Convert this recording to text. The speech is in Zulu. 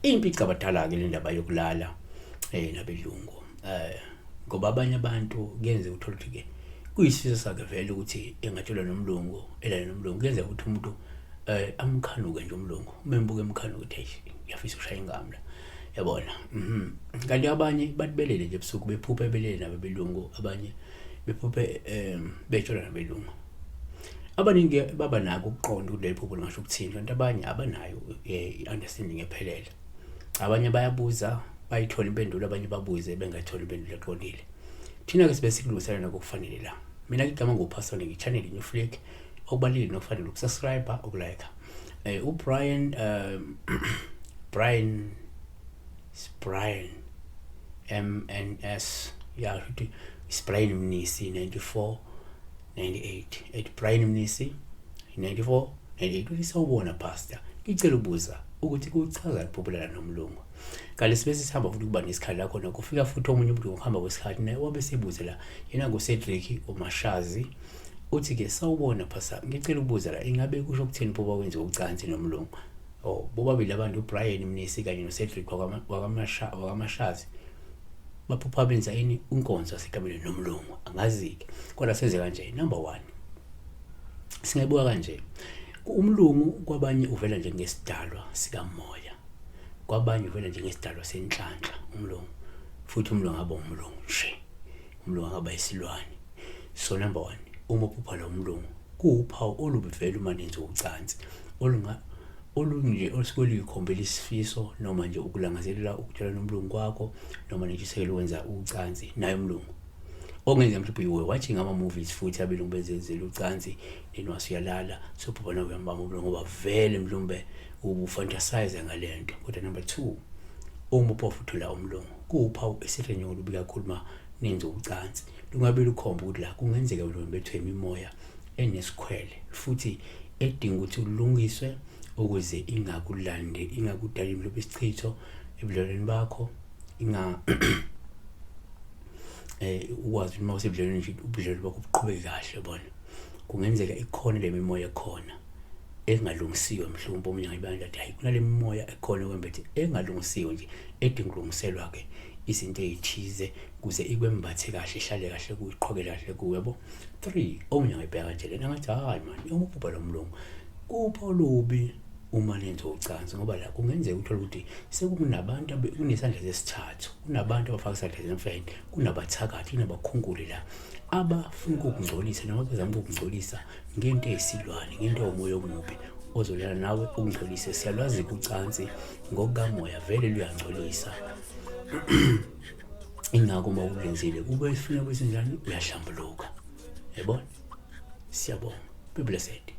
Impicabadala-ke le ndaba yokulala nabelungu ngoba abanye abantu kuyenzeka uthole ukuthi-ke kuyisifiso sakhe vele ukuthi engatshelwa nomlungu, elale nomlungu. Kuyenzeka ukuthi umuntu amkhanuke nje umlungu, uma embuka emkhanuke ukuthi eish ngiyafisa ukushaya ingamla, yabona. Kanti abanye bathi belele nje ebusuku bephuphe belele nabo abelungu, abanye bephuphe betshelwa nabelungu. Abaningi baba nako ukuqonda ukuthi leli phupho lingasho ukuthini, kanti abanye abanayo i-understanding ephelele. Abanye bayabuza bayithole impendulo, abanye babuze bengayitholi impendulo eqondile. Thina-ke sibe sikulungiselela nokufanele la. Mina-ke igama nguPastor ngi-channel New Flick. Okubalulekile nokufanele ukusubscribe, ukulike. UBrian Brian Brian MNS ya ukuthi is Brian Mnisi 94 98 at Brian Mnisi 94 98 uthi sawubona pastor, ngicela ukubuza ukuthi kuchaza ukuphuphelana nomlungu. Kanti sibe sisihamba futhi kuba nesikhathi la khona kufika futhi omunye umuntu ngokuhamba kwesikhathi naye wabe sebuze la, yena nguCedric uMashazi, uthi-ke sawubona pastor, ngicela ukubuza la, ingabe kusho ukuthini ukuba kwenziwa ucansi nomlungu? Oh, bobabili abantu uBrian Mnisi kanye noCedric wakaMashazi baphupha benza ini inkonzo yasekamelo nomlungu, angazi-ke kodwa senze kanje. Number 1, singayibuka kanje, umlungu kwabanye uvela njengesidalwa sikamoya, kwabanye uvela njengesidalwa senhlanhla umlungu, futhi umlungu angaba umlungu nje, umlungu angaba isilwane. So number 1, uma uphupha lo mlungu kuwuphawu olubi vele uma nenza ucansi olunga olunje olusuke luyikhombela isifiso noma nje ukulangazelela ukutshela nomlungu kwakho noma nentshisekelo ukwenza ucansi naye umlungu. Okungenzeka mhlawumbe you were watching ama-movies futhi abelungu benzenzela ucansi, then wase uyalala sophupha nawe uyambamba umlungu ngoba vele mhlawumbe ubufantasize ngale nto. Kodwa number 2, uma uphofa uthola umlungu kuwuphawu esihle olubi kakhulu uma nenza ucansi, lungabe lukhomba ukuthi la kungenzeka mhlawumbe bethwe imimoya enesikhwele futhi edinga ukuthi ulungiswe ukuze ingakulandi, ingakudali mhlawumbe isichitho ebudlelwaneni bakho, inga ukwazi uma usebudlelwaneni nje ubudlelwane bakho buqhubeke kahle bona. Kungenzeka ikhona le mimoya ekhona engalungisiwe, mhlawumbe omunye angayibanda athi hayi kunale mimoya ekhona okwembethe engalungisiwe nje edinga ukulungiselwa-ke izinto ey'thize kuze ikwembathe kahle, ihlale kahle kuwe, iqhokele kahle kuwe, yabo. 3, omunye angayibheka kanje lena angathi hayi mani uma uphupha lo mlungu kupha olubi uma nenza ucansi, ngoba la kungenzeka uthole ukuthi sekunabantu kunesandla sesithathu, kunabantu abafaka isandla semfene, kunabathakathi, kunabakhunkuli la abafuna ukukungcolisa noma bezama ukukungcolisa ngento eyisilwane, ngento ewumoya omubi ozolala nawe ukungcolise. Siyalwazi ucansi ngokukamoya vele luyangcolisa. Ingakho uma ulenzile kube funa kwesinjani uyahlambuluka, yabona. Siyabonga, be blessed.